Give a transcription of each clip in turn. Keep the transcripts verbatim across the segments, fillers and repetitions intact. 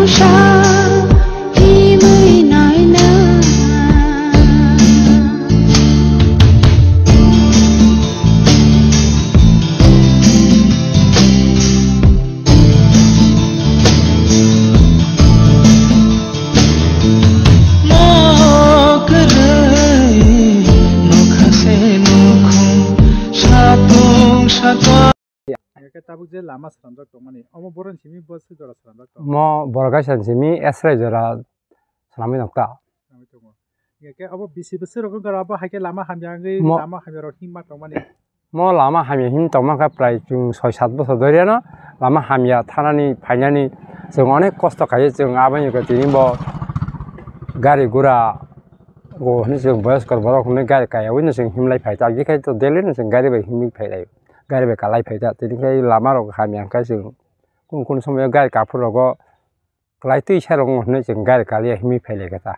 Sa himwi naina. Mo kwrwi nokha se nukhung satung satung. Hingke tabuk je lama swnamjak tongmani, omo boroni simi bwswk jora swnamjak tong? Mo borok kaisa simi esrai jora swnamwi nokta. Swnamwi tongo. Hingke obo bisi bwswk rok wngkha abo hai khe lama hamya wngwi mo-, lama hamya rok himma tongmani. Mo lama hamya him tongma khe prai chwng soi sat bosor dhoriano lama hamya thanani phainani chwng onek kosto khaio chwng aboni tini bo gari gura bo hinwi chwng boyoskor borok hinwi gari kaiyaui no chwng himlai phai ta, bikhe to daily no chwng gari bai himwi phai laio. Gari bai kalai phai ta, tini khe lama rok hamya hwnkhe chwng kunu kunu somoyo gari kaphur rogo kwlai twi sa rok hinwi chwng gari kaliya himwi phai lai kha ta.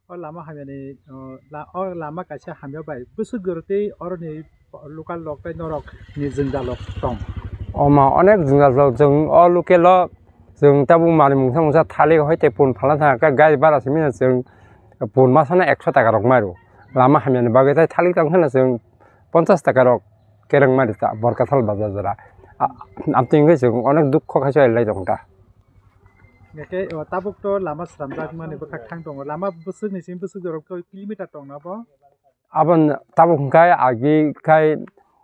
O lama hamyani, o la-, o lama kaisa hamya bai bwswk jora tei oroni local rok tei norok ni jwngjal rok tong. Omo onek jwngjal rok chwng o local o chwng tabuk manwi mungsa mungsa thalik hoi tei pun phalna thang khe gari bara simi no chwng pun masano ekso taka rok mairu. Lama hamyani bagwi tei thalik tong kheno chwng ponchas taka rok kereng mari ta Borkathal bazar jora. A-, amtwi hwnkhe chwng onek dukho khe chai lai tong ta. Hingke, o, tabuk to lama swnamjak mani bwkhak thang tongo. Lama bwswk ni simi bwswk jorok kilometer tong na bo? Abon tabuk hwnkhe agi khai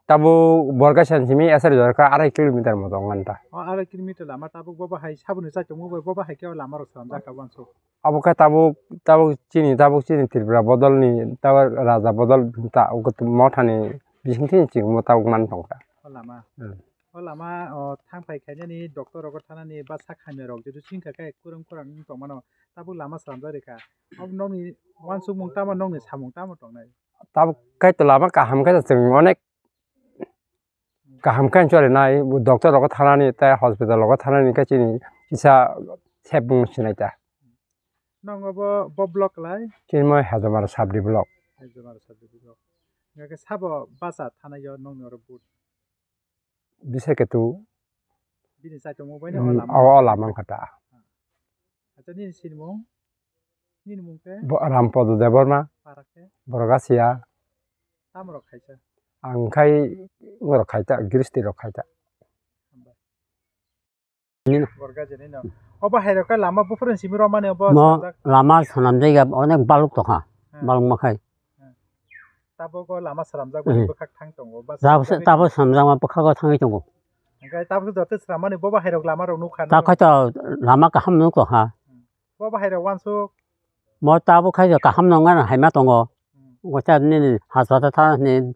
tabuk Borkaisa ni simi esari jorok kha arai kilometer mo tong ta. O, arai kilometer lama tabuk bo bahai saboni chai tongmo bai bo bahai khe o lama rok swnamjak kha wansuk. Abo khe tabuk, tabuk chini, tabuk chini Tripura bodol ni, tabuk Raja bodol ta, motha ni bising twi chikmo tabuk man tong kha. O lama. Hmm. O lama, o, thang phai khainani doctor rogo thanani bwsa hamya rok jedu singkha khe kwrwng kwrwng wng tongmano, tabuk lama swnamjak rikha. Ob nokni wansukmung tamo, nokni samung tamo tongnai? Tabuk kaitor lama kaham khe chwng onek kaham khe choli nai, doctor rogo thanani tei hospital rogo thanani khe chini kisa sebung sinai ta. Nang obo, bo block lai? Chini mo Hajamara sub D block. Hajamara sub D block. Hingke sabo bwsa thanai yo nokni oro but? Bisa ketu. Bini saichung mo bai no, hmm, o lama. O, o lama wngkha ta. Acha, nini sinimung? Nini mung khe? Bo Rampodo Debbarma. Para khe? Borok Asia. Tamo rok khaisa? Ang khai ngorok khai ta, gristi rok khai ta. Hambai. Nino. Borok gajini no. Obo hai rok khe lama buphuru simi romani obo mo sajak. Lama swnamjak ya, onek baluk tongkha. Hmm. Baluk ma khai. Tabuk o lama swnamjak bai bwkhak thang tongo, ba swnamjak bai tabuk swnamjakma bwkhago thangwi tongo. Hingke tabuk joto swnamani bo bahairok lama rok nukha. Ta khaito lama kaham nukha. Bo bahairok wansuk. Mo tabuk khaito kaham nongna haima tongo. Hmm. Gosa nini hospital thana hini,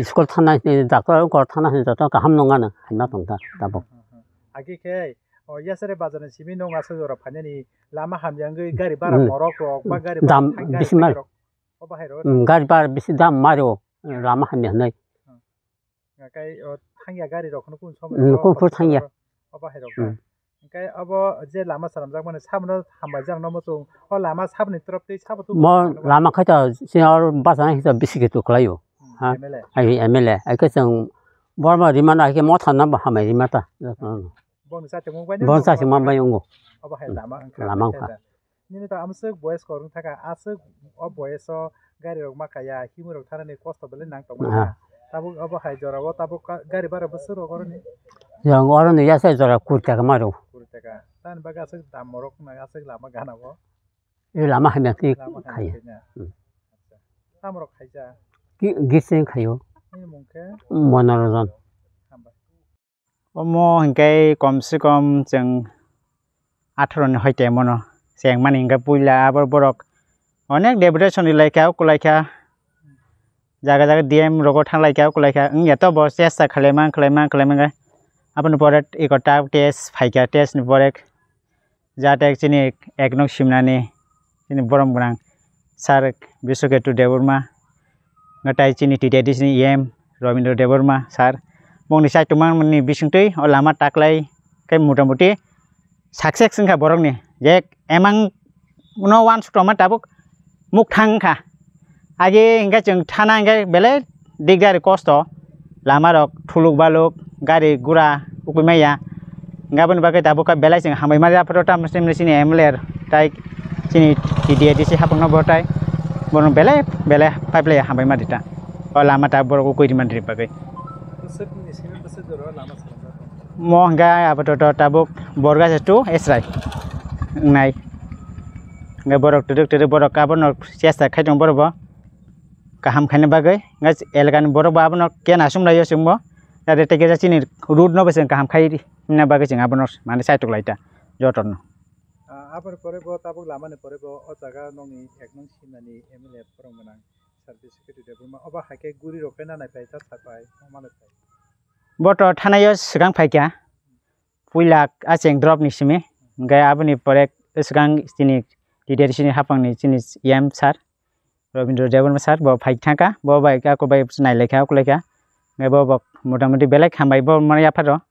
school thana hini, doctor wngkor thana hini joto kaham nongna haima tongkha tabuk. Hmm, hmm, hmm. Agi khe o yasari bazar ni simi nung aswk jora phainani lama hamya wngwi gari bara morok rok ba gari bara dam thangya bisi mar. O bahai rok? Hmm, gari bara bisi dam mario, lama hamya hwnwi. Hmm. Hingkai o thangya gari rok no kun somoi rok, kun phuru thangya. O bahai rok. Hmm. Hingkai abo je lama swnamjak mani sabono hambai jak no muchung. O lama saboni torop tei sabo tu mo lama khaito sini oro bachana hito bisi khe tu kwlaio. Hmm, ha? M L A. Ai M L A. Ai khe chwng borma rimano ai khe motha no bo hambai rima ta. Boni chatimung bai no. Boni chatimung bai wngo. O bahai lama wngkha. Lama wngkha. Nini to amswk boyes korwng thaka, aswk o boyes o gari rok ma kaya, himwi rok thanani kosto belai nang tongma. Aha. Tabuk obo hai jora o tabuk ka-, gari bara bwswk rok oroni? Yang oroni yasa jora kuri taka maro. Kuri taka. Tani bagwi aswk dam morok nang aswk lama gana o. E lama hamya khe khai. Lama hamya khe na. Hmm. Acha. Tamo rok khaija? Ki-, gising khaio. Nini mung khe? Monoranjan. Hambai. Omo hinkhe kom se kom chwng atharo ni hoite mono chengmani hinkhe puila abo borok onek deputation rilaikha, ukulaikha, jaga jaga D M rogo thanglaikha, ukulaikha, wngya to bo chesta khwlaima, khwlaima, khwlaima hinkhe aboni pore eko ta test phaikha, test ni pore jate chini ek nok simnani chini borom gwnang sir Biswaketu Debbarma, tai chini T T D C ni E M Rabindra Debbarma sir, bongni chaitokmani bisingtwi o lama taklai khe motamuti success wngkha borokni, je emang no uansuk tongma tabuk mukthang wngkha. Age hinkhe chwng thana hinkhe belai dikdari kosto, lama rok thuluk baluk, gari gura ukui maya. Hingke aboni bagwi tabuk kha belai chwng hambai mari aphuru tamo chini M L A tai chini T D A D C hapungno bo tai bono belai belai pipe lai hambai mari ta. O lama ta borok ukui rimani bagwi. Mo hingke apato to tabuk Borga se tu Esrai wngnai. Hingke borok twrwk twrwk borok abono chesta khai tongo borok bo kaham khaina bagwi. Hingke elakani borok bo abono kena sumlaio chwngbo. Jate tei kisa chini road no bo chwng kaham khai himna bagwi chwng abono mane chaitok lai ta jotono. Ah, aboni pore bo tabuk lamani pore bo o jaga nokni ek nong simnani M L A borok gwnang Sir Biswakirti Debbarma. Obo hai khe guri rok khe nanai phai ta sa phai, ma manai phai. Bo to thanaio swkang phai kha, puila a cheng drop ni simi, hingke aboni pore swkang chini T D A D C ni hapang ni chini E M sir, Rabindra Debbarma sir, bo phai thangkha, bo bai kha, kok bai nai lai kha, kok lai kha. Hingke bo, bo motamoti belai hambai bo mani yapharo.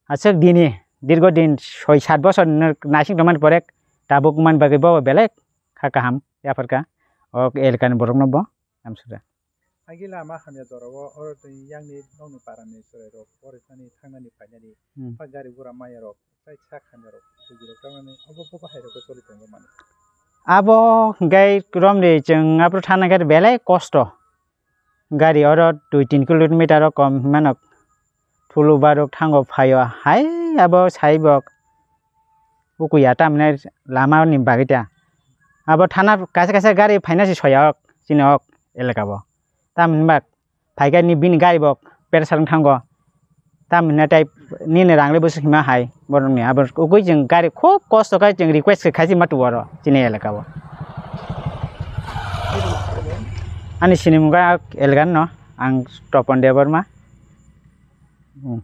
Aswk dini, dirgo din soi sat bosor no naising tongmani pore tabuk man bagwi bo belai kha kaham yapharkha. O elakani borokno bo amsukha. Agi lama hamya jorao oro twi yangni nokni parani chwrairok porisani thangnani phainani Hmm. Ba gari gura maya rok. Tei sak hamya rok, buji rok tamani obo bo bahai rok choli tongo mani. Abo gai romri chwng aphuru thana khe belai kosto. Gari oro dui tin kilometer o kom hinmano. Thulu baruk thango phaio hai abo sai bok. Ukuya tamni lama ni bagwi ta. Abo thana kaisa kaisa gari phaina se soya ok chini ok elaka bo. Tamni bak phaikha ni bini gari bo pressure wng thango. Tamhinna tei nini rang le bwswk hima hai borok ni abo ugui chwng gari khub kosto khe chwng request khe khaisi ma tu oro chini elaka o. Ani sinimung kha elaka no ang Topon Debbarma. Hmm.